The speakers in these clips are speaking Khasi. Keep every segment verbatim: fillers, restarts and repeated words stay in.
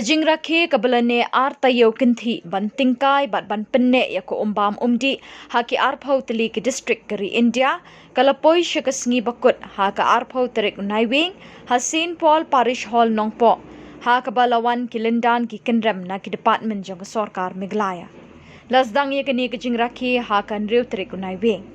Jingrakhe kaba la neh ar taïew kynthih ban tyngkai bad ban pynneh ïa ka umbam umdih ha ki arphew tylli ki district ka ri India, ka la poi sha ka sngi bakut ha ka arphew tarik u Naiwieng, ha Saint Paul Parish Hall Nongpoh, ha kaba la wan ki lyndan ki kynrem na ki department jong ka sorkar Meghalaya. La sdang ïa kane ka jingrakhe ha ka hynriew tarik u Naiwieng.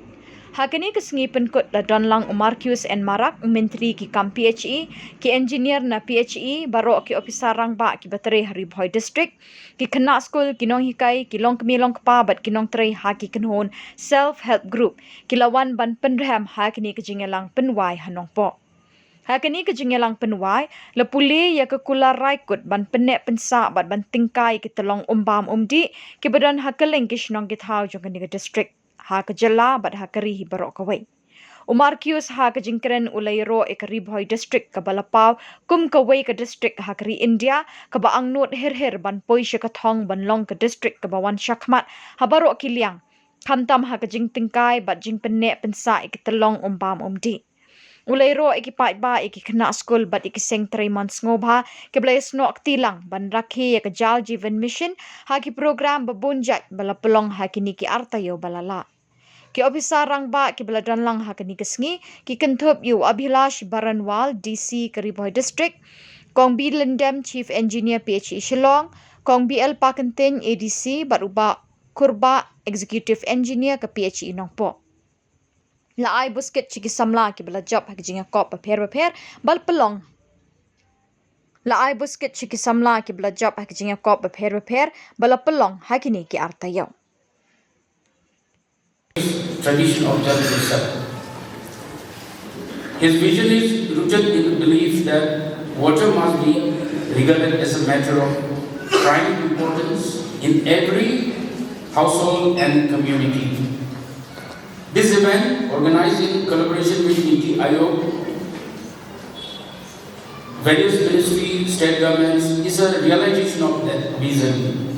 Ha kane ka sngi pynkut la don lang u Marcuise N Marak, u Myntri ki kam P H E, ki engineer na P H E, baroh ki ophisar rangbah kiba trei ha Ri Bhoi District, ki khynnah skul, ki nonghikai, ki longkmie longkpa bad ki nongtrei ha ki kynhun Self Help Group, ki la wan ban pynrhem ha kane ka jingïalang pynwai ha Nongpoh. Ha kane ka jingïalang pynwai, la pule ïa ka kular raikut ban pynneh pynsah bad ban tyngkai ïa ki tyllong umbam umdih kiba don ha kylleng ki shnong ki thaw jong kane ka district, ha ka jylla bad ha ka ri hi baroh kawei. U Marcuise ha ka jingkren u la ïaroh ïa ka Ri Bhoi District kaba la paw kum kawei ka district ha ka ri India kaba angnud hir hir ban poi sha ka thong ban long ka district kaba wan shakhmat ha baroh ki liang, khamtam ha ka jingtyngkai bad jingpynneh pynsah ïa ki tyllong umbam umdih. U la ïaroh ïa ki paidbah, ïa ki khynnah skul bad ïa ki seng trei mon sngewbha kiba la ïasnoh kti lang ban rakhe ïa ka Jal Jeevan Mission ha ki program ba bun jait ba la pynlong ha kine ki ar taïew ba la lah. Ki ophisar rangbah kiba la don lang ha kane ka sngi ki kynthup ïa u Abhilash Baranwal, D C ka Ri Bhoi District, Kong B Lyndem, Chief Engineer P H E Shillong, Kong B L Pakyntein, A D C, bad u Bah Kurbah, Executive Engineer ka P H E Nongpoh. La ai buskit sha ki samla kiba la jop ha ki jingïakop bapher bapher ba la pynlong. La ai buskit sha ki samla kiba la jop ha ki jingïakop bapher bapher ba la pynlong ha kine ki ar taïew. Tradition of Jal Utsav. His vision is rooted in the belief that water must be regarded as a matter of prime importance in every household and community. This event, organized in collaboration with NITI Aayog, various ministries, state governments, is a realization of that vision.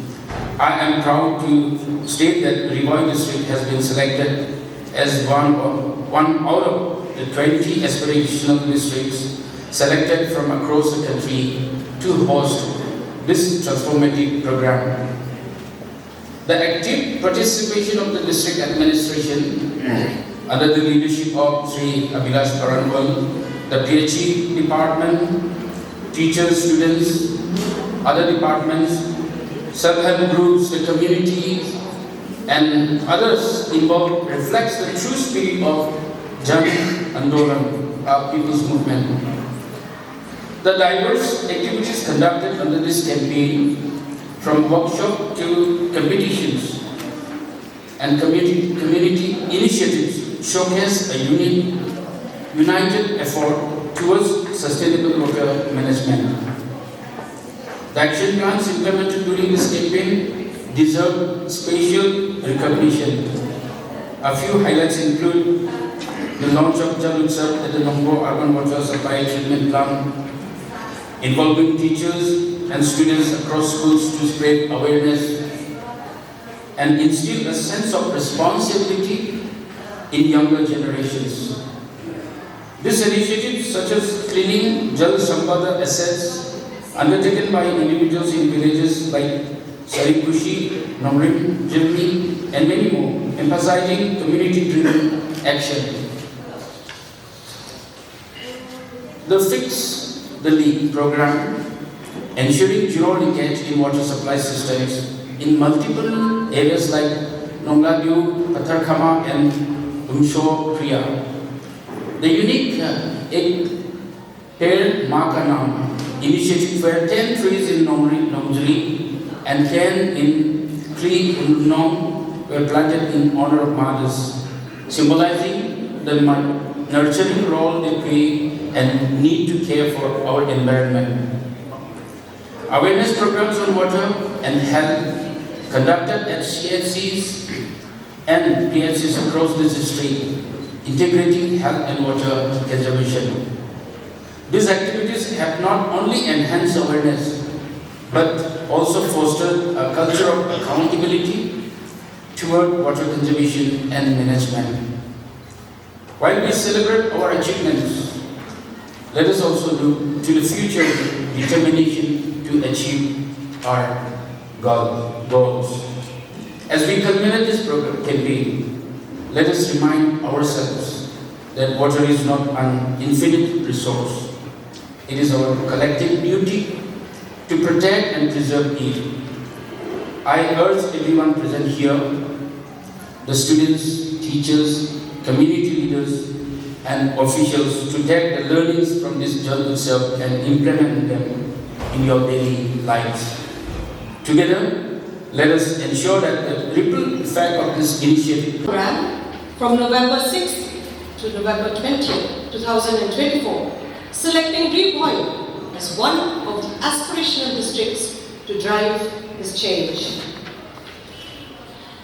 I am proud to state that Ri Bhoi district has been selected as one of, one out of the twenty aspirational districts selected from across the country to host this transformative program. The active participation of the district administration under the leadership of Shri Abhilash Baranwal, the P H E department, teachers, students, other departments, self-help groups, the community, and others involved reflects the true spirit of Jan Andolan, our people's movement. The diverse activities conducted under this campaign, from workshop to competitions and community, community initiatives, showcase a unique, united effort towards sustainable water management. The action plans implemented during this campaign deserve special recognition. A few highlights include the launch of Jal Utsav at the Nongpoh Urban Water Supply Treatment Plant, involving teachers and students across schools to spread awareness and instill a sense of responsibility in younger generations. These initiatives, such as cleaning Jal Sampada assets, undertaken by individuals in villages like Sarikushi, Nongrim, Jirni, and many more, emphasizing community-driven action. The Fix the Leak program, ensuring zero leakage in water supply systems in multiple areas like Nongladiu, Patharkhama, and Umsho Kriya. The unique uh, Ek Ped Maa Ka Naam initiative, where ten trees in Nongri, Nongjri and ten in Kri Nong were planted in honor of mothers, symbolizing the ma- nurturing role they play and need to care for our environment. Awareness programs on water and health conducted at C H Cs and P H Cs across the district, integrating health and water conservation. These activities have not only enhanced awareness but also fostered a culture of accountability toward water conservation and management. While we celebrate our achievements, let us also look to the future with determination to achieve our goal- goals. As we culminate this program campaign, let us remind ourselves that water is not an infinite resource. It is our collective duty to protect and preserve it. I urge everyone present here, the students, teachers, community leaders, and officials to take the learnings from this Jal Utsav and implement them in your daily lives. Together, let us ensure that the ripple effect of this initiative program from November sixth to November twentieth, two thousand and twenty-four, selecting Ri Bhoi as one of the aspirational districts to drive this change.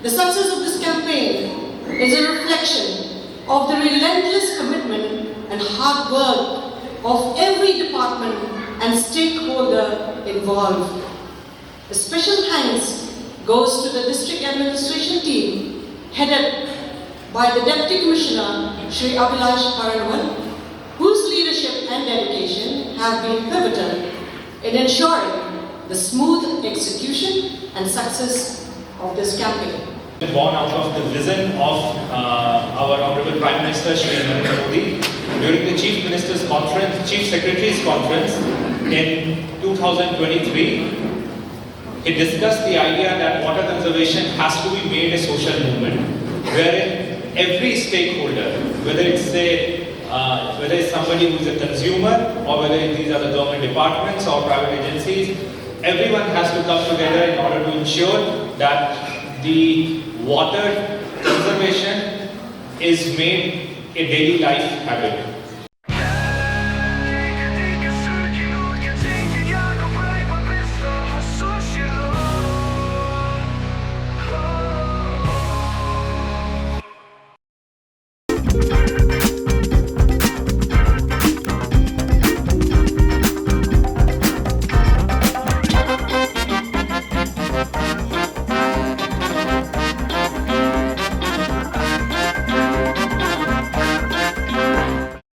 The success of this campaign is a reflection of the relentless commitment and hard work of every department and stakeholder involved. A special thanks goes to the district administration team headed by the Deputy Commissioner Shri Abhilash Paranwal, whose leadership and dedication have been pivotal in ensuring the smooth execution and success of this campaign. Born out of the vision of uh, our Honorable Prime Minister Shri Narendra Modi during the Chief Minister's Conference, Chief Secretary's Conference in two thousand twenty-three. He discussed the idea that water conservation has to be made a social movement, wherein every stakeholder, whether it's say, uh, whether it's somebody who is a consumer or whether these are the government departments or private agencies, everyone has to come together in order to ensure that the water conservation is made a daily life habit.